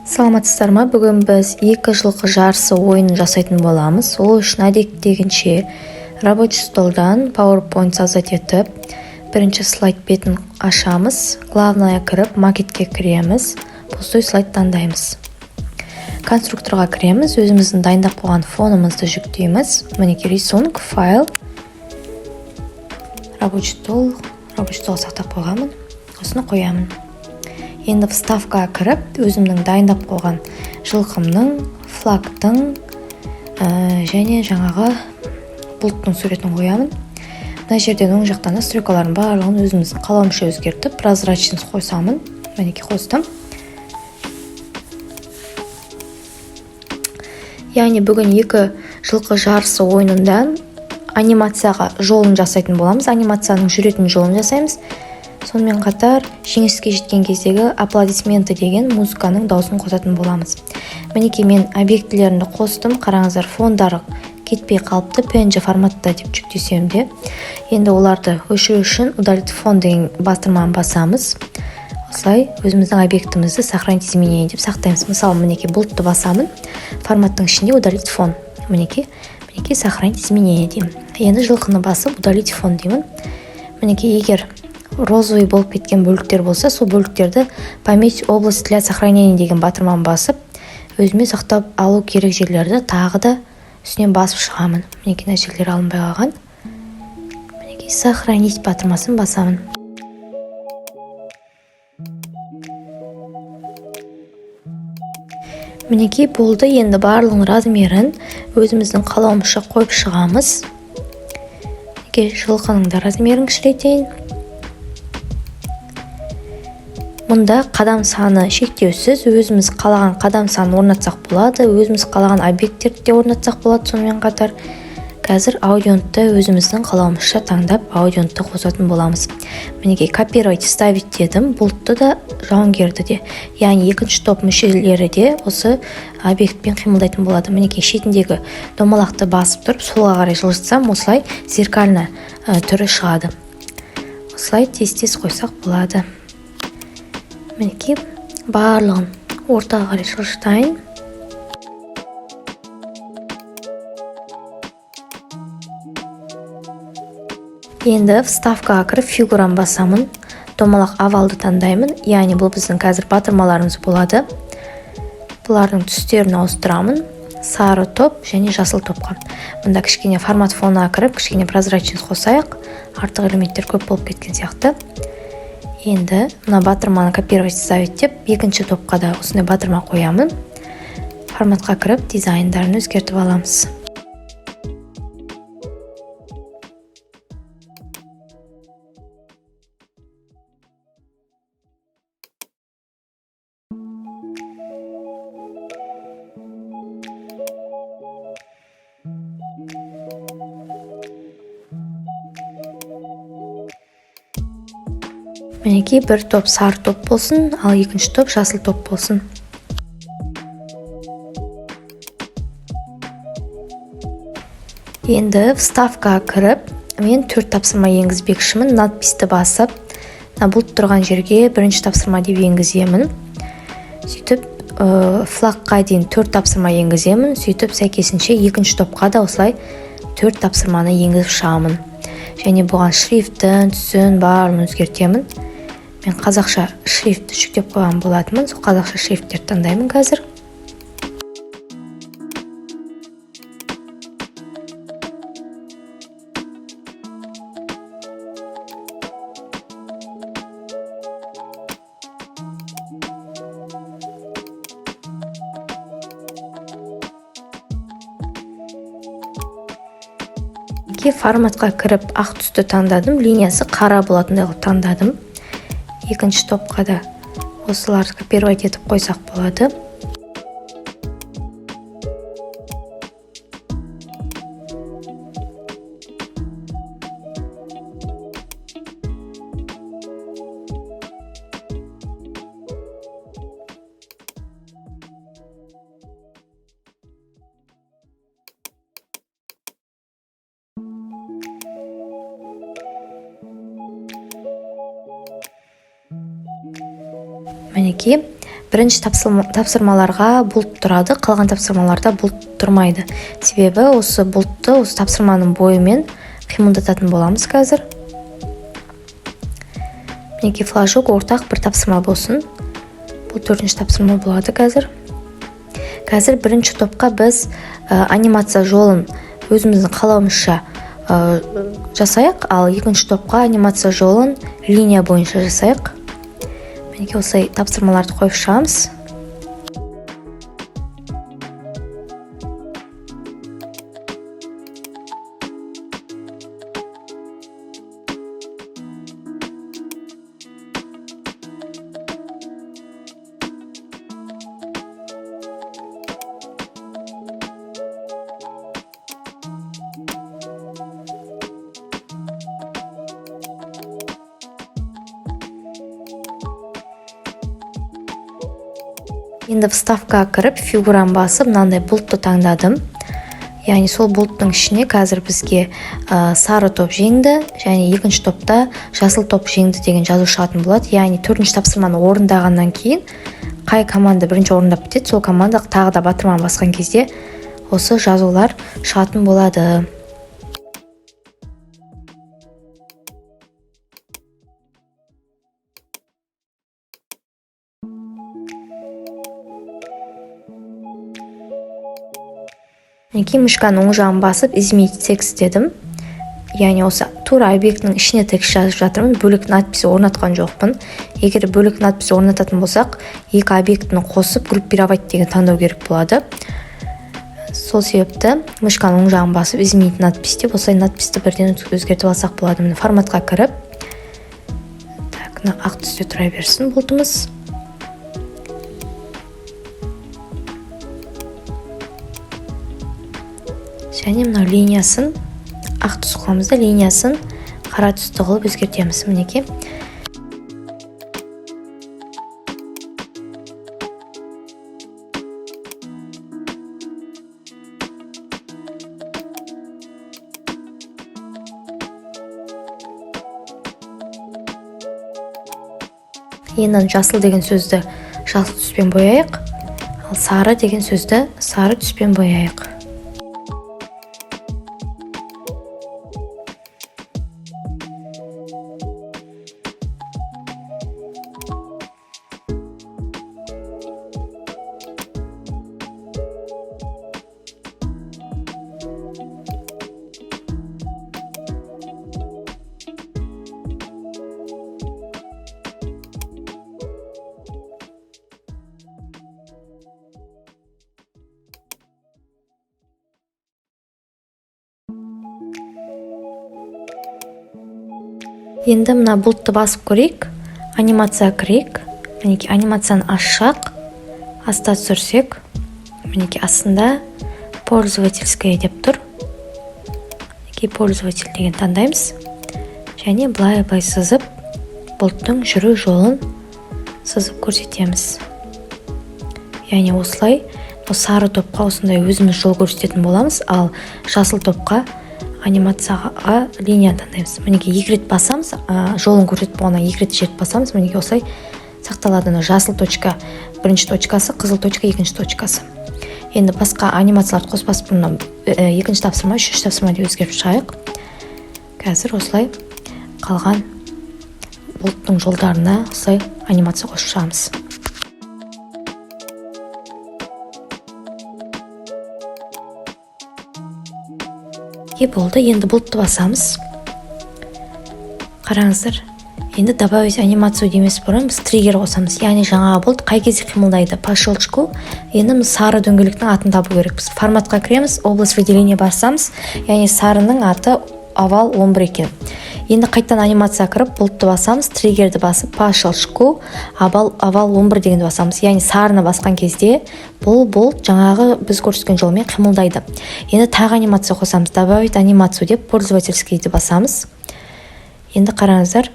Саламатсыздар ма? Бүгін біз екі жылқы жарысы ойынын жасайтын боламыз. Ол үшін әдеттегінше рабочий столдан PowerPoint создать етіп, бірінші слайд бетін ашамыз. Главная кіріп, макетке кіреміз, пустой слайд таңдаймыз. Конструкторға кіреміз, өзіміздің дайындап қойған фонымызды жүктейміз. Мінекей, рисунок, файл, рабочий стол, рабочий стол сақтап қойғанмын, осыны қоямын. Енді вставкаға кіріп, өзімнің дайындап қойған жылқымның, флагтың және жаңағы бұлттың суретін қоямын. Мына жерден оң жақтан настройкалардың барлығын өзіміздің қалауымызша өзгертіп, прозрачность қосамын. Мінекей, қостым. Яғни бүгін екі жылқы жарысы ойынында анимацияға жолын жасайтын боламыз, анимацияның жүретін жолын жасаймыз. Сонымен қатар жеңіске жеткен кездегі аплодисменты деген музыканың дауысын қосатын боламыз. Мінекей, мен объектілерімді қостым. Қараңыздар, фондары кетпей қалыпты, PNG форматта деп жүктесем де. Енді оларды өшіру үшін удалить фон деген батырманы басамыз. Осылай өзіміздің объектімізді сохранить изменения деп сақтаймыз. Мысалы, мінекей, бұлтты басамын, форматтың ішінде удалить фон, мінекей. Мінекей, сохранить изменения деймін. Енді жылқыны басып, удалить фон деймін. Мінекей, егер розовый болып кеткен бөліктер болса, сол бөліктерді пометить область для сохранения деген батырманы басып, өзіме сақтап алу керек жерлерді тағы да үстінен басып шығамын. Мінекей, мына жерлер алынбай қалған. Мінекей, сохранить батырмасын басамын. Мінекей, болды. Енді барлығының размерін өзіміздің қалауымызша қойып шығамыз. Мінекей, жылқының да размерін кішірейтейін. Мұнда қадам саны шектеусіз, өзіміз қалаған қадам санын орнатсақ болады, өзіміз қалаған объекттерді де орнатсақ болады. Сонымен қатар қазір аудионды өзіміздің қалауымызша таңдап, аудионды қосатын боламыз. Мінекей, копировать, вставить дедім, бұлтты да, жауынгерді де, яғни екінші топ мүшелері де осы объектпен қимылдайтын болады. Мінекей, шетіндегі домалақты басып тұрып, солға қарай жылжытсам, осылай зеркально түрі шығады. Осылай тез тез қойсақ болады. Мінекей, барлығын ортаға қарай жылжытайын. Енді вставкаға кіріп, фигураны басамын, домалақ овалды таңдаймын, яғни бұл біздің қазір батырмаларымыз болады. Бұлардың түстерін ауыстырамын, сары топ және жасыл топқа. Мында кішкене формат фонына кіріп, кішкене прозрачность қосайық, артық элементтер көп болып кеткен сияқты. Енді мына батырманы копировать, вставить деп, екінші топқа да осындай батырма қоямын. Форматқа кіріп, дизайндарын өзгертіп аламыз. Мінекей, бір топ сары топ болсын, ал екінші топ жасыл топ болсын. Енді вставкаға кіріп, мен төрт тапсырма енгізбекшімін. Надписті басып, мына бұлт тұрған жерге бірінші тапсырма деп енгіземін. Сөйтіп флагқа дейін төрт тапсырма енгіземін. Сөйтіп, сәйкесінше екінші топқа да осылай төрт тапсырманы енгізіп шығамын. Және бұған шрифтін, түсін, барлығын өзгертемін. Мен қазақша шрифтті жүктеп қойған болатынмын, сол қазақша шрифттерді таңдаймын қазір. Форматқа кіріп, ақ түсті таңдадым, линиясы қара болатындай қылып таңдадым. Екінші топқа да осыларды копировать етіп қойсақ болады. Мінекей, Бірінші тапсырмаларға бұлт тұрады, қалған тапсырмаларда бұлт тұрмайды, себебі осы бұлтты осы тапсырманың бойымен қимылдататын боламыз қазір. Мінекей, флажок ортақ бір тапсырма болсын, бұл төртінші тапсырма болады. Қазір бірінші топқа біз анимация жолын өзіміздің қалауымызша жасайық, ал екінші топқа анимация жолын линия бойынша жасайық. Мінекей, осылай тапсырмаларды қойып шығамыз. Енді вставкаға кіріп, фигураны басып, мынандай бұлтты таңдадым. Яғни сол бұлттың ішіне қазір бізге сары топ жеңді және екінші топта жасыл топ жеңді деген жазу шығатын болады. Яғни төртінші тапсырманы орындағаннан кейін қай команда бірінші орындап бітеді, сол команда тағы да батырманы басқан кезде осы жазулар шығатын болады. Мінекей, мышканың оң жағын басып, изменить текст дедім. Яғни осы тура объектінің ішіне текст жазып жатырмын, бөлек надпись орнатқан жоқпын. Егер бөлек надпись орнататын болсақ, екі объектіні қосып, группировать деген таңдау керек болады. Сол себепті мышканың оң жағын басып, изменить надпись деп, осылай надписті бірден өзгертіп алсақ болады. Міне, форматқа кіріп, так, мына ақ түсте тұра берсін бұлтымыз. Және мынау линиясын ақ түс қыламыз да, линиясын қара түсті қылып өзгертеміз. Мінекей. Енді жасыл деген сөзді жасыл түспен бояйық, ал сары деген сөзді сары түспен бояйық. Енді мына бұлтты басып көрейік, анимация кірейік. Мінекей, анимацияны ашсақ, аста түсірсек, мінекей, астында пользовательская деп тұр. Мінекей, пользователь деген таңдаймыз және былай былай сызып, бұлттың жүру жолын сызып көрсетеміз. Яғни осылай сары топқа осындай өзіміз жол көрсететін боламыз, ал жасыл топқа анимацияға линия таңдаймыз. Мінекей, екі рет басамыз, жолын көрсетіп болғаннан екі рет жерді басамыз. Мінекей, осылай сақталады. Мына жасыл точка бірінші точкасы, қызыл точка екінші точкасы. Енді басқа анимацияларды қоспас бұрын екінші тапсырма, үшінші тапсырма деп өзгертіп шығайық. Қазір осылай қалған бұлттың жолдарына осылай анимация қосып шығамыз. Болды, енді бұлтты басамыз. Қараңыздар, енді добавить анимацию демес бұрын біз триггер қосамыз. Яғни жаңағы бұлт қай кезде қимылдайды? По щелчку. Енді біз сары дөңгелектің атын табу керекпіз. Форматқа кіреміз, область выделения басамыз. Яғни сарының аты овал 11 екен. Енді қайтадан анимация кіріп, бұлтты басамыз, триггерді басып, по щелчку овал 11 дегенді басамыз. Яғни сарыны басқан кезде бұл бұлт жаңағы біз көрсеткен жолмен қимылдайды. Енді тағы анимация қосамыз. Добавить анимацию деп пользовательскийді басамыз. Енді қараңыздар,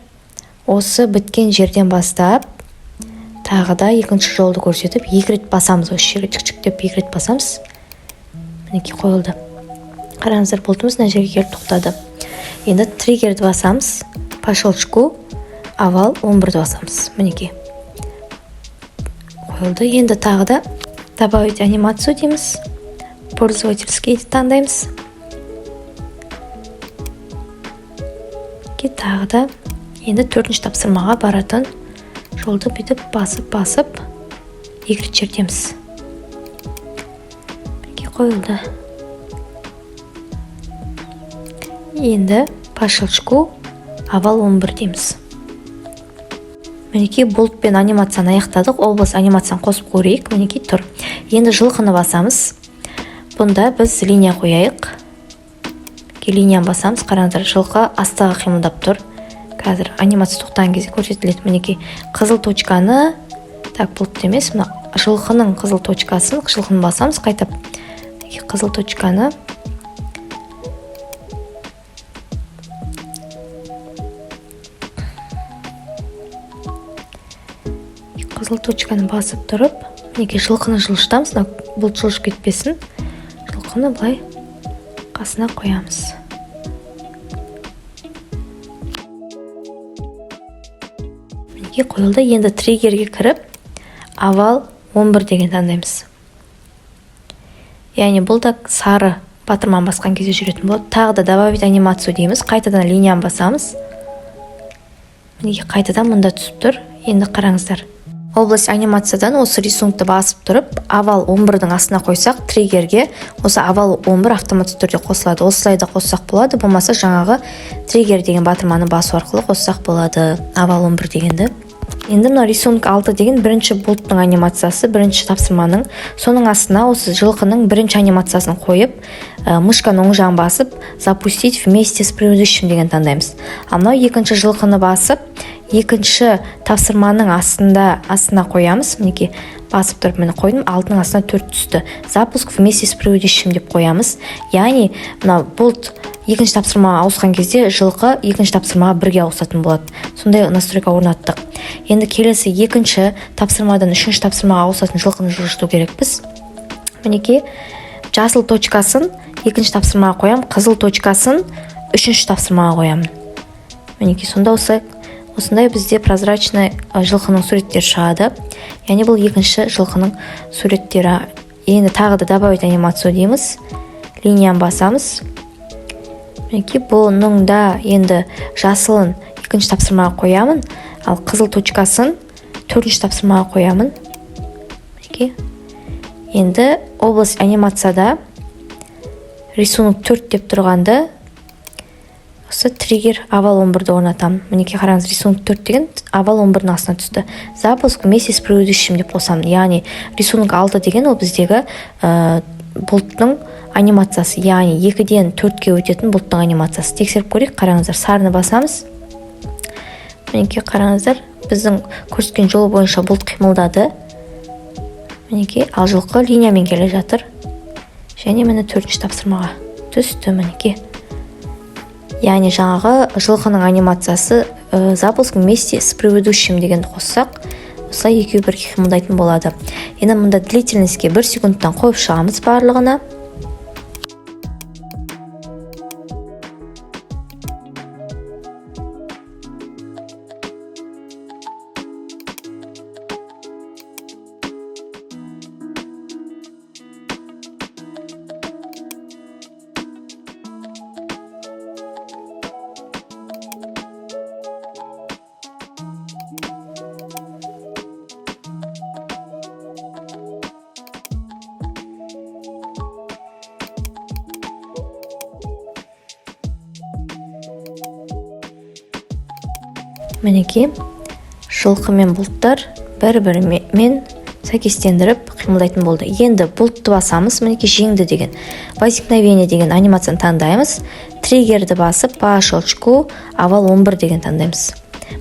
осы біткен жерден бастап тағы да екінші жолды көрсетіп, екі рет басамыз. Осы жерге чик-чик деп екі рет басамыз. Мінекей, қойылды. Қараңыздар, бұлтымыз мына жерге келіп тоқтады. Енді триггерді басамыз, по щелчку овал 11-ді басамыз. Мінекей, Қойылды. Енді тағы да «Добавить анимацию» дейміз, «Пользовательский» таңдаймыз. Тағы да енді төртінші тапсырмаға баратын жолды бүйтіп басып басып екі рет шертеміз. Мінекей, қойылды. Енді «По щелчку овал 11» дейміз. Мінекей, бұлтпен анимацияны аяқтадық. Область анимацияны қосып көрейік. Мінекей, тұр. Енді жылқыны басамыз. Бұнда біз линия қояйық. Линияны басамыз. Қараңыздар, жылқы астыға қимылдап тұр. Қазір анимация тоқтаған кезде көрсетіледі. Мінекей, қызыл точканы, так, бұлт емес, мына жылқының қызыл точкасын, жылқыны басамыз қайтып. Қызыл точканы басып тұрып, мінекей, жылқыны жылжытамыз. Мына бұлт жылжып кетпесін, жылқыны былай қасына қоямыз. Мінекей, қойылды. Енді триггерге кіріп, овал 11 деген таңдаймыз. Яғни бұл да сары батырманы басқан кезде жүретін болады. Тағы да «Добавить анимацию» дейміз, қайтадан линияны басамыз. Мінекей, қайтадан мында түсіп тұр. Енді қараңыздар, область анимациядан осы рисунокты басып тұрып, овал 11-дің астына қойсақ, триггерге осы овал 11 автоматты түрде қосылады. Осылай да қоссақ болады, болмаса жаңағы триггер деген батырманы басу арқылы қоссақ болады овал 11 дегенді. Енді мына рисунок 6 деген бірінші бұлттың анимациясы, бірінші тапсырманың. Соның астына осы жылқының бірінші анимациясын қойып, мышканың оң жағын басып, «Запустить вместе с предыдущим» деген таңдаймыз. Ал мынау екінші жылқыны басып, екінші тапсырманың астына қоямыз. Мінекей, басып тұрып, міне, қойдым. Алтының астына төрт түсті. «Запуск вместе с предыдущим» деп қоямыз. Яғни мына бұлт екінші тапсырмаға ауысқан кезде жылқы екінші тапсырмаға бірге ауысатын болады. Сондай настройка орнаттық. Енді келесі екінші тапсырмадан үшінші тапсырмаға ауысатын жылқыны жылжыту керекпіз. Мінекей, жасыл точкасын екінші тапсырмаға қоямын, қызыл точкасын үшінші тапсырмаға қоямын. Мінекей, сонда осылай, осындай бізде прозрачный жылқының суреттері шығады. Яғни бұл екінші жылқының суреттері. Енді тағы да «Добавить анимацию» дейміз, линияны басамыз. Мінекей, бұның да енді жасылын екінші тапсырмаға қоямын, ал қызыл точкасын төртінші тапсырмаға қоямын. Мінекей, енді область анимацияда рисунок 4 деп тұрғанды, осы триггер овал 11-ді орнатамын. Мінекей, қараңыз, рисунок 4 деген овал 11-дің астына түсті. «Запуск вместе с предыдущим» деп қосамын. Яғни рисунок 6 деген ол біздегі бұлттың анимациясы, яғни екіден төртке өтетін бұлттың анимациясы. Тексеріп көрейік. Қараңыздар, сарыны басамыз. Мінекей, қараңыздар, біздің көрсеткен жол бойынша бұлт қимылдады. Мінекей, ал жылқы линиямен келе жатыр және, міне, төртінші тапсырмаға түсті. Мінекей, яғни жаңағы жылқының анимациясы «Запуск вместе с предыдущим» дегенді қоссақ, осылай екеуі бірге қимылдайтын болады. Енді мында длительностьке 1 секундтан қойып шығамыз барлығына. Мінекей, жылқы мен бұлттар бір бірімен сәйкестендіріп қимылдайтын болды. Енді бұлтты басамыз. Мінекей, жеңді деген, возникновение деген анимацияны таңдаймыз. Триггерді басып, по щелчку овал 11 деген таңдаймыз.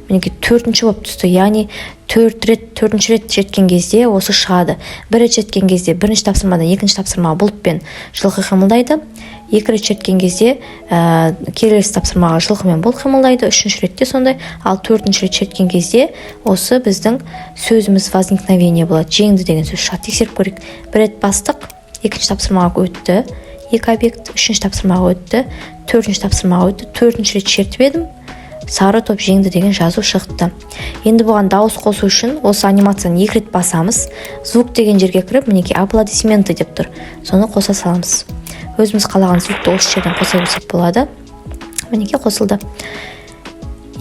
Мінекей, төртінші болып түсті. Яғни төрт рет, төртінші рет жеткен кезде осы шығады. Бір рет жеткен кезде бірінші тапсырмадан екінші тапсырмаға бұлт пен жылқы қимылдайды. Екі рет жеткен кезде келесі тапсырмаға жылқы мен бұлт қимылдайды. Үшінші ретте сондай. Ал төртінші рет жеткен кезде осы біздің сөзіміз возникновение болады, жеңді деген сөз шығады. Тексеріп көрейік. Бір рет бастық, екінші тапсырмаға өтті екі объект, үшінші тапсырмаға өтті, төртінші тапсырмаға өтті. Төртінші рет шертіп едім, Сары топ жеңді деген жазу шықты. Енді бұған дауыс қосу үшін осы анимацияны екі рет басамыз. Звук деген жерге кіріп, мінекей, аплодисменты деп тұр, соны қоса саламыз. Өзіміз қалаған звукты осы жерден қоса берсек болады. Мінекей, қосылды.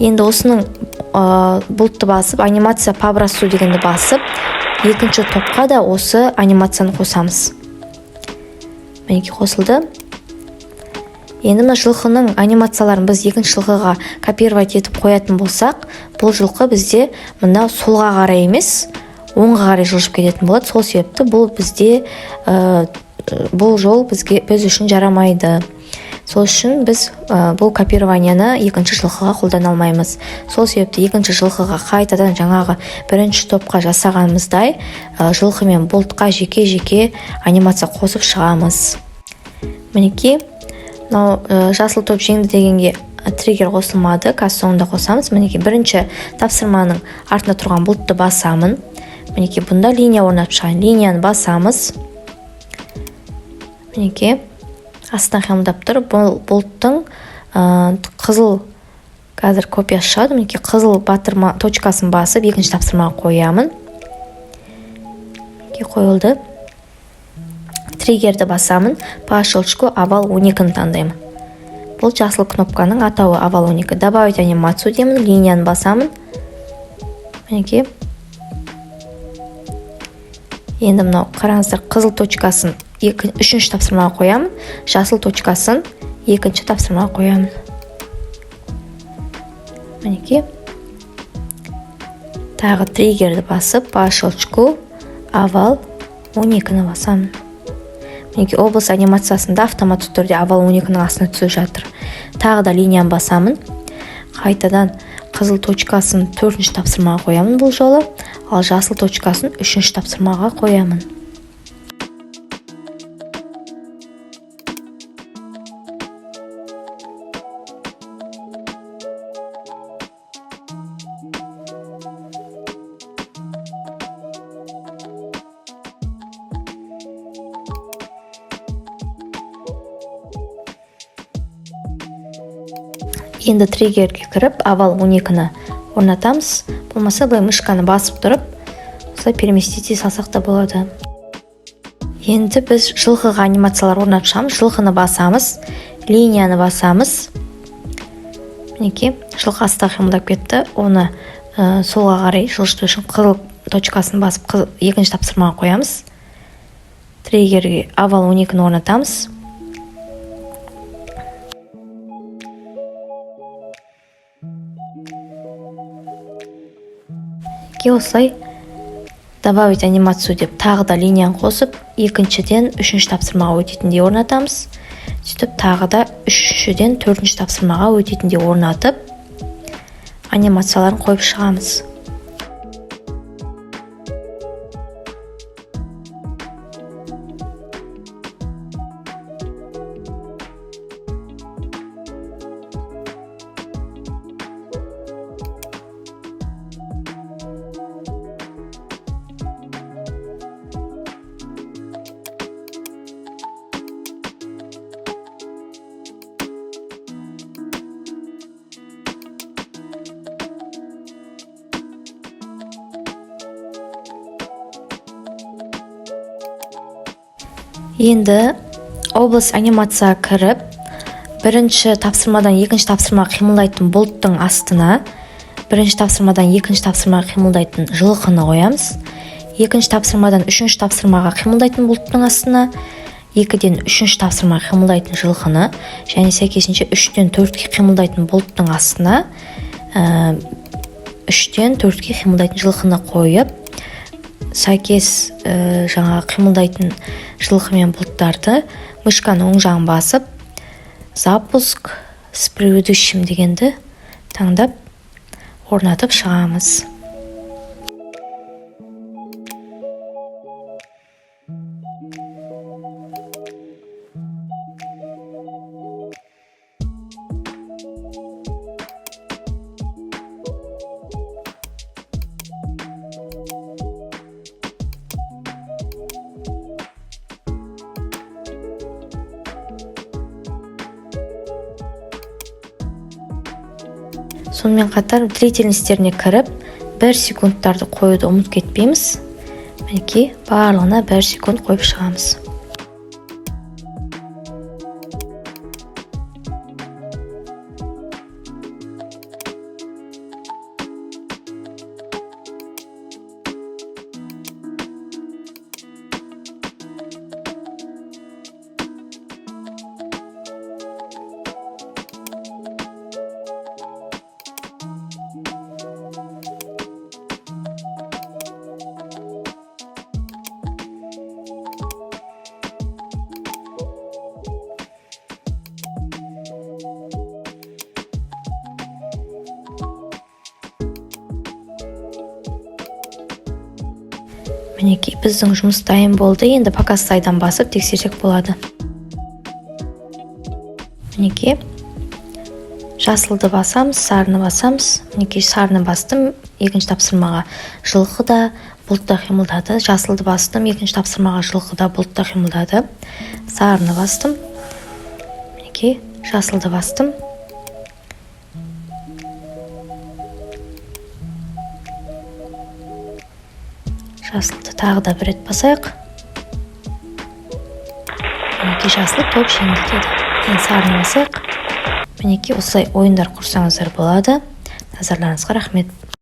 Енді осының бұлтты басып, анимация по образцу дегенді басып, екінші топқа да осы анимацияны қосамыз. Мінекей, қосылды. Енді мына жылқының анимацияларын біз екінші жылқыға копировать етіп қоятын болсақ, бұл жылқы бізде мына солға қарай емес, оңға қарай жылжып кететін болады. Сол себепті бұл бізде бұл жол бізге, біз үшін жарамайды. Сол үшін біз бұл копированияны екінші жылқыға қолдана алмаймыз. Сол себепті екінші жылқыға қайтадан жаңағы бірінші топқа жасағанымыздай жылқы мен бұлтқа жеке жеке анимация қосып шығамыз. Мінекей, мынау жасыл топ жеңді дегенге триггер қосылмады, қазір соңында қосамыз. Мінекей, бірінші тапсырманың артында тұрған бұлтты басамын. Мінекей, бұнда линия орнатып шығайын. Линияны басамыз. Мінекей, астына қимылдап тұр. Бұл бұлттың қызыл, қазір копиясы шығады. Мінекей, қызыл батырма точкасын басып, екінші тапсырмаға қоямын. Мінекей, қойылды. Триггерді басамын, по щелчку овал 12-ні таңдаймын. Бұл жасыл кнопканың атауы овал 12. Добавить анимацию деймін, линияны басамын. Мінекей, енді мынау, қараңыздар, қызыл точкасын үшінші тапсырмаға қоямын, жасыл точкасын екінші тапсырмаға қоямын. Мінекей, тағы триггерді басып, по щелчку овал 12-ні басамын. Мінекей, область анимациясында автоматты түрде овал 12-нің астына түсіп жатыр. Тағы да линияны басамын, қайтадан қызыл точкасын төртінші тапсырмаға қоямын бұл жолы, ал жасыл точкасын үшінші тапсырмаға қоямын. Енді триггерге кіріп, овал 12-ні орнатамыз. Болмаса былай мышканы басып тұрып, осылай переместить салсақ та болады. Енді біз жылқыға анимациялар орнатып шығамыз. Жылқыны басамыз, линияны басамыз. Мінекей, жылқы астына қимылдап кетті. Оны солға қарай жылжыту үшін қызыл точкасын басып, екінші тапсырмаға қоямыз. Триггерге овал 12-ні орнатамыз. Осылай добавить анимацию деп, тағы да линияны қосып, екіншіден үшінші тапсырмаға өтетіндей орнатамыз. Сөйтіп, тағы да үшіншіден төртінші тапсырмаға өтетіндей орнатып, анимацияларын қойып шығамыз. Енді область анимацияға кіріп, бірінші тапсырмадан екінші тапсырмаға қимылдайтын бұлттың астына бірінші тапсырмадан екінші тапсырмаға қимылдайтын жылқыны қоямыз. Екінші тапсырмадан үшінші тапсырмаға қимылдайтын бұлттың астына екіден үшінші тапсырмаға қимылдайтын жылқыны және сәйкесінше үштен төртке қимылдайтын бұлттың астына үштен төртке қимылдайтын жылқыны қойып, сәйкес жаңағы қимылдайтын жылқы мен бұлттарды мышканың оң жағын басып, запуск с предыдущим дегенді таңдап, орнатып шығамыз. Сонымен қатар длительность теріне кіріп, 1 секундтарды қоюды ұмытып кетпейміз. Мінекей, барлығына 1 секунд қойып шығамыз. Мінекей, біздің жұмыс дайын болды. Енді показ слайдан басып тексерсек болады. Мінекей, жасылды басамыз, сарыны басамыз. Мінекей, сарыны бастым, екінші тапсырмаға жылқы да, бұлт та қимылдады. Жасылды бастым, екінші тапсырмаға жылқы да, бұлт та қимылдады. Сарыны бастым, мінекей, жасылды бастым. Жасылды тағы да бір рет басайық. Мінекей, жасыл топ жеңді деді. Енді сарыны басайық. Мінекей, осылай ойындар құрсаңыздар болады. Назарларыңызға рахмет.